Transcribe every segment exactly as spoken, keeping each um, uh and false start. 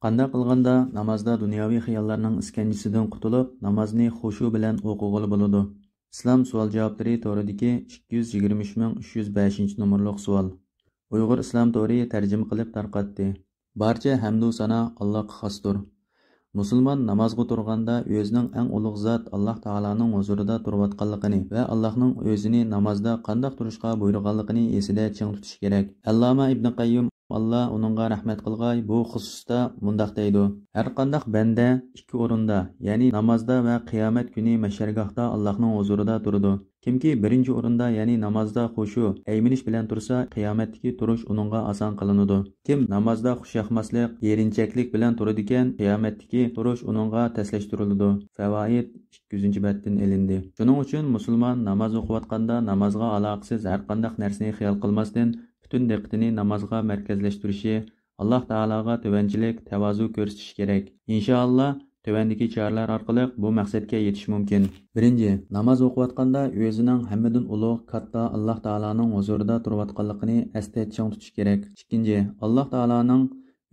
قانداق قىلغاندا نامازدا دۇنياۋى خىياللارنىڭ ئىسكەنجىسىدىن قۇتۇلۇپ، نامازنى خۇشۇ بىلەن ئوقۇغىلى بولىدۇ؟ ئىسلام سوئال جاۋابلىرى تورىدىكى ئىككى يۈز يىگىرمە ئۈچ مىڭ ئۈچ يۈز بەشىنچى نومۇرلۇق سوئال. ئۇيغۇر ئىسلام تورى تەرجىمە قىلىپ تارقاتتى. بارچە ھەمدۇ سانا ئاللاغا خاستۇر. مۇسۇلمان نامازغا تۇرغاندا ئۆزىنىڭ ئەڭ ئۇلۇغ زات ئاللاھ تائالانىڭ ھۇزۇرىدا تۇرۇۋاتقانلىقىنى ۋە ئاللاھنىڭ ئۆزىنى نامازدا قانداق تۇرۇشقا بۇيرۇغانلىقىنى ئېسىدە چىڭ تۇتۇشى كېرەك. ئەللاما ئىبنى قەييىم، ئاللاھ ئۇنىڭغا رەھمەت قىلغاي، بۇ خۇسۇستا مۇنداق دەيدۇ: ھەرقانداق بەندە ئىككى ئورۇندا، يەنى نامازدا ۋە قىيامەت كۈنى مەھشەرگاھتا ئاللاھنىڭ ھۇزۇرىدا تۇرىدۇ. كىمكى بىرىنچى ئورۇندا، يەنى نامازدا خۇشۇ، ھەيمىنىش بىلەن تۇرسا، قىيامەتتىكى تۇرۇش ئۇنىڭغا ئاسان قىلىنىدۇ. كىم نامازدا خۇشياقماسلىق، ئېرىنچەكلىك بىلەن تۇرىدىكەن، قىيامەتتىكى تۇرۇش ئۇنىڭغا تەسلەشتۈرۈلىدۇ. فەۋائىد، ئىككى يۈزىنچى بەتتىن ئېلىندى. شۇنىڭ ئۈچۈن مۇسۇلمان ناماز ئوقۇۋاتقاندا نامازغا ئالاقىسىز ھەرقانداق نەرسىنى خىيال قىلماستىن، پۈتۈن دىققىتىنى نامازغا مەركەزلەشتۈرۈشى، ئاللاھ تائالاغا تۆۋەنچىلىك، تەۋازۇ كۆرسىتىشى كېرەك. ئىنشائاللاھ، تۆۋەندىكى چارىلەر ئارقىلىق بۇ مەقسەتكە يېتىش مۇمكىن. بىرىنچى، ناماز ئوقۇۋاتقاندا ئۆزىنىڭ ھەممىدىن ئۇلۇغ، كاتتا ئاللاھ تائالانىڭ ھۇزۇرىدا تۇرۇۋاتقانلىقىنى ئەستە چىڭ تۇتۇش كېرەك. ئىككىنچى، ئاللاھ تائالانىڭ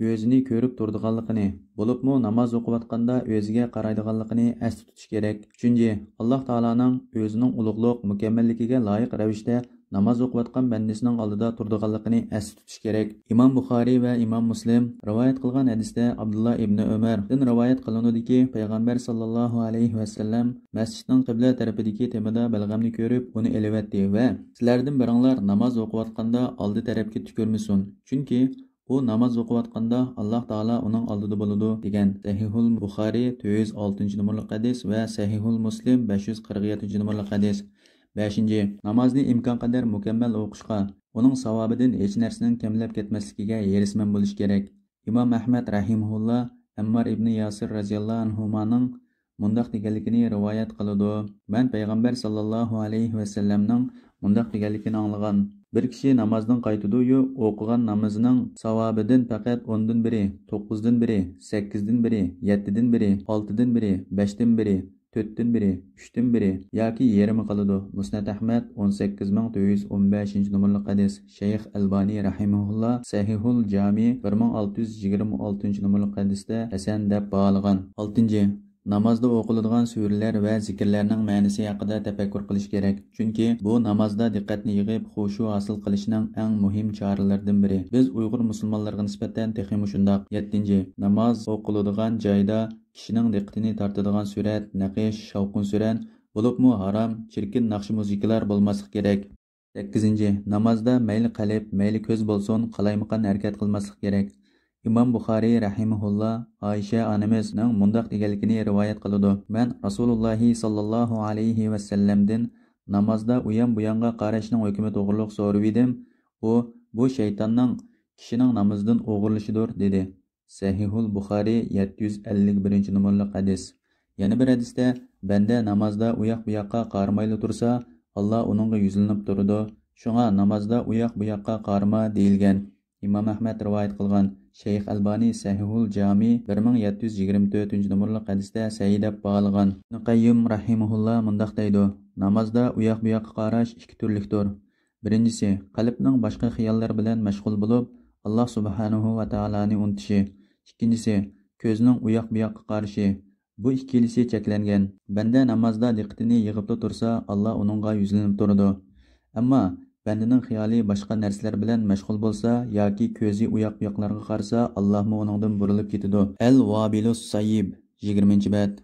ئۆزىنى كۆرۈپ تۇرىدىغانلىقىنى، بولۇپمۇ ناماز ئوقۇۋاتقاندا ئۆزىگە قارايدىغانلىقىنى ئەستە تۇتۇش كېرەك. ئۈچىنچى، ئاللاھ تائالانىڭ ئۆزىنىڭ ئۇلۇغلۇق، مۇكەممەللىكىگە لايىق رەۋىشتە ناماز ئوقۇۋاتقان بەندىسىنىڭ ئالدىدا تۇرىدىغانلىقىنى ئەستە تۇتۇش كېرەك. ئىمام بۇخارىي ۋە ئىمام مۇسلىم رىۋايەت قىلغان ھەدىستە ئابدۇللا ئىبنى ئۆمەردىن رىۋايەت قىلىنىدۇكى، پەيغەمبەر ساللاللاھۇ ئەلەيھى ۋەسەللەم مەسچىتنىڭ قىبلە تەرىپىدىكى تېمىدا بەلغەمنى كۆرۈپ، ئۇنى ئېلىۋەتتى ۋە: سىلەردىن بىرىڭلار ناماز ئوقۇۋاتقاندا ئالدى تەرەپكە تۈكۈرمىسۇن، چۈنكى ئۇ ناماز ئوقۇۋاتقاندا ئاللاھ تائالا ئۇنىڭ ئالدىدا بولىدۇ، دېگەن. سەھىھۇل بۇخارىي تۆت يۈز ئالتىنچى نومۇرلۇق ھەدىس ۋە سەھىھۇل مۇسلىم بەش يۈز قىرىق يەتتىنچى نومۇرلۇق ھەدىس. بەشىنچى، نامازنى ئىمكانقەدەر مۇكەممەل ئوقۇشقا، ئۇنىڭ ساۋابىدىن ھېچ نەرسىنىڭ كەملەپ كەتمەسلىكىگە ھېرىسمەن بولۇش كېرەك. ئىمام ئەھمەد رەھىمەھۇللا ئەممار ئىبنى ياسىر رەزىياللاھۇ ئەنھۇمانىڭ مۇنداق دېگەنلىكىنى رىۋايەت قىلىدۇ: مەن پەيغەمبەر ساللاللاھۇ ئەلەيھى ۋەسەللەمنىڭ مۇنداق دېگەنلىكىنى ئاڭلىغان: بىر كىشى نامازدىن قايتىدۇ-يۇ، ئوقۇغان نامىزىنىڭ ساۋابىدىن پەقەت ئوندىن بىرى، توققۇزدىن بىرى، سەككىزدىن بىرى، يەتتىدىن بىرى، ئالتىدىن بىرى، بەشتىن بىرى، تۆتتىن بىرى، ئۈچتىن بىرى ياكى يېرىمى قالىدۇ. مۇسنەد ئەھمەد، ئون سەككىز مىڭ تۆت يۈز ئون بەشىنچى نومۇرلۇق ھەدىس. شەيخ ئەلبانى رەھىمەھۇللا سەھىھۇل جامى بىر مىڭ ئالتە يۈز يىگىرمە ئالتىنچى نومۇرلۇق ھەدىستە ھەسەن دەپ باھالىغان. ئالتىنچى، نامازدا ئوقۇلىدىغان سۈرىلەر ۋە زىكىرلەرنىڭ مەنىسى ھەققىدە تەپەككۇر قىلىش كېرەك. چۈنكى بۇ نامازدا دىققەتنى يىغىپ، خۇشۇ ھاسىل قىلىشنىڭ ئەڭ مۇھىم چارىلىرىدىن بىرى. بىز ئۇيغۇر مۇسۇلمانلىرىغا نىسبەتەن تېخىمۇ شۇنداق. يەتتىنچى، ناماز ئوقۇلىدىغان جايدا كىشىنىڭ دىققىتىنى تارتىدىغان سۈرەت، نەقىش، شاۋقۇن-سۈرەن، بولۇپمۇ ھارام، چىركىن ناخشا-مۇزىكىلار بولماسلىقى كېرەك. سەككىزىنچى، نامازدا مەيلى قەلب، مەيلى كۆز بولسۇن، قالايمىقان ھەرىكەت قىلماسلىق كېرەك. ئىمام بۇخارىي رەھىمەھۇللا ئائىشە ئانىمىزنىڭ مۇنداق دېگەنلىكىنى رىۋايەت قىلىدۇ: مەن رەسۇلۇللاھى ساللاللاھۇ ئەلەيھى ۋەسەللەمدىن نامازدا ئۇيان-بۇيانغا قاراشنىڭ ھۆكمى توغرۇلۇق سورىۋىدىم. ئۇ، بۇ شەيتاننىڭ كىشىنىڭ نامىزىدىن ئوغرىلىشىدۇر، دېدى. سەھىھۇل بۇخارىي، يەتتە يۈز ئەللىك بىرىنچى نومۇرلۇق ھەدىس. يەنە بىر ھەدىستە، بەندە نامازدا ئۇياق-بۇياققا قارىمايلا تۇرسا، ئاللا ئۇنىڭغا يۈزلىنىپ تۇرىدۇ. شۇڭا نامازدا ئۇياق-بۇياققا قارىما، دېيىلگەن. ئىمام ئەھمەد رىۋايەت قىلغان. شەيخ ئەلبانى سەھىھۇل جامى بىر مىڭ يەتتە يۈز يىگىرمە تۆتىنچى نومۇرلۇق ھەدىستە سەھىھ دەپ باھالىغان. ئىبنى قەييىم رەھىمەھۇللا مۇنداق دەيدۇ: نامازدا ئۇياق-بۇياققا قاراش ئىككى تۈرلۈكتۇر. بىرىنچىسى، قەلبنىڭ باشقا خىياللار بىلەن مەشغۇل بولۇپ، ئاللا سۇبھانەھۇ ۋە تائالانى ئۇنتۇشى. ئىككىنچىسى، كۆزنىڭ ئۇياق-بۇياققا قارىشى. بۇ ئىككىلىسى چەكلەنگەن. بەندە نامازدا دىققىتىنى يىغىپلا تۇرسا، ئاللا ئۇنىڭغا يۈزلىنىپ تۇرىدۇ. ئەمما بەندىنىڭ خىيالى باشقا نەرسىلەر بىلەن مەشغۇل بولسا ياكى كۆزى ئۇياق-بۇياقلارغا قارىسا، ئاللاھمۇ ئۇنىڭدىن بۇرۇلۇپ كېتىدۇ. ئەل ۋابىلۇس سايىب، يىگىرمىنچى بەت.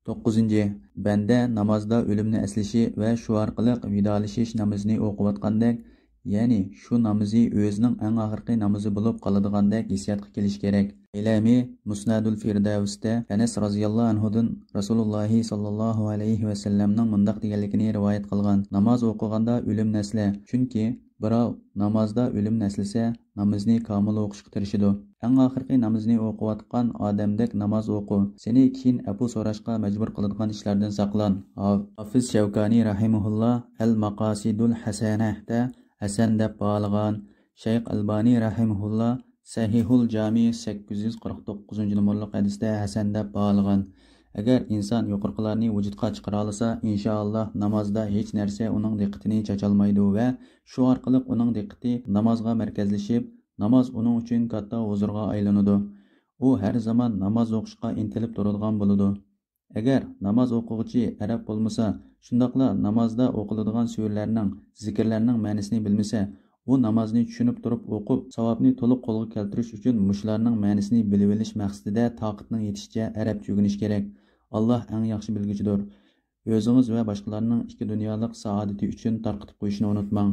توققۇزىنچى، بەندە نامازدا ئۆلۈمنى ئەسلىشى ۋە شۇ ئارقىلىق ۋىدالىشىش نامىزىنى ئوقۇۋاتقاندەك، يەنى شۇ نامىزى ئۆزىنىڭ ئەڭ ئاخىرقى نامىزى بولۇپ قالىدىغاندەك ھېسسىياتقا كېلىشى كېرەك. ھەيلەمى مۇسنەدۇل فىردەۋستە ئەنەس رازىياللاھۇ ئەنھۇدىن رەسۇلۇللاھى ساللاللاھۇ ئەلەيھى ۋەسەللەمنىڭ مۇنداق دېگەنلىكىنى رىۋايەت قىلغان: ناماز ئوقۇغاندا ئۆلۈمنى ئەسلە، چۈنكى بىراۋ نامازدا ئۆلۈمنى ئەسلىسە، نامىزىنى كامىل ئوقۇشقا تىرىشىدۇ. ئەڭ ئاخىرقى نامىزىنى ئوقۇۋاتقان ئادەمدەك ناماز ئوقۇ. سېنى كېيىن ئەپۇ سوراشقا مەجبۇر قىلىدىغان ئىشلاردىن ساقلان. ھاف-، ھافىز شەۋكانى رەھىمەھۇللا ئەل ماقاسىدۇل ھەسەنەھتە ھەسەن دەپ باھالىغان. شەيخ ئەلبانى رەھىمەھۇللا سەھىھۇل جامى سەككىز يۈز قىرىق توققۇزىنچى نومۇرلۇق ھەدىستە ھەسەن دەپ باھالىغان. ئەگەر ئىنسان يۇقىرىقىلارنى ۋۇجۇدقا چىقىرالىسا، ئىنشائاللا، نامازدا ھېچ نەرسە ئۇنىڭ دىققىتىنى چاچالمايدۇ ۋە شۇ ئارقىلىق ئۇنىڭ دىققىتى نامازغا مەركەزلىشىپ، ناماز ئۇنىڭ ئۈچۈن كاتتا ھۇزۇرغا ئايلىنىدۇ. ئۇ ھەر زامان ناماز ئوقۇشقا ئىنتىلىپ تۇرىدىغان بولىدۇ. ئەگەر ناماز ئوقۇغۇچى ئەرەب بولمىسا، شۇنداقلا نامازدا ئوقۇلىدىغان سۈرىلەرنىڭ، زىكىرلەرنىڭ مەنىسىنى بىلمىسە، ئۇ نامازنى چۈشىنىپ تۇرۇپ ئوقۇپ، ساۋابنى تولۇق قولغا كەلتۈرۈش ئۈچۈن مۇشۇلارنىڭ مەنىسىنى بىلىۋېلىش مەقسىتىدە تاقىتىنىڭ يېتىشىچە ئەرەبچە ئۆگىنىشى كېرەك. ئاللاھ ئەڭ ياخشى بىلگۈچىدۇر. ئۆزىڭىز ۋە باشقىلارنىڭ ئىككى دۇنيالىق سائادىتى ئۈچۈن تارقىتىپ قويۇشنى ئۇنتۇماڭ.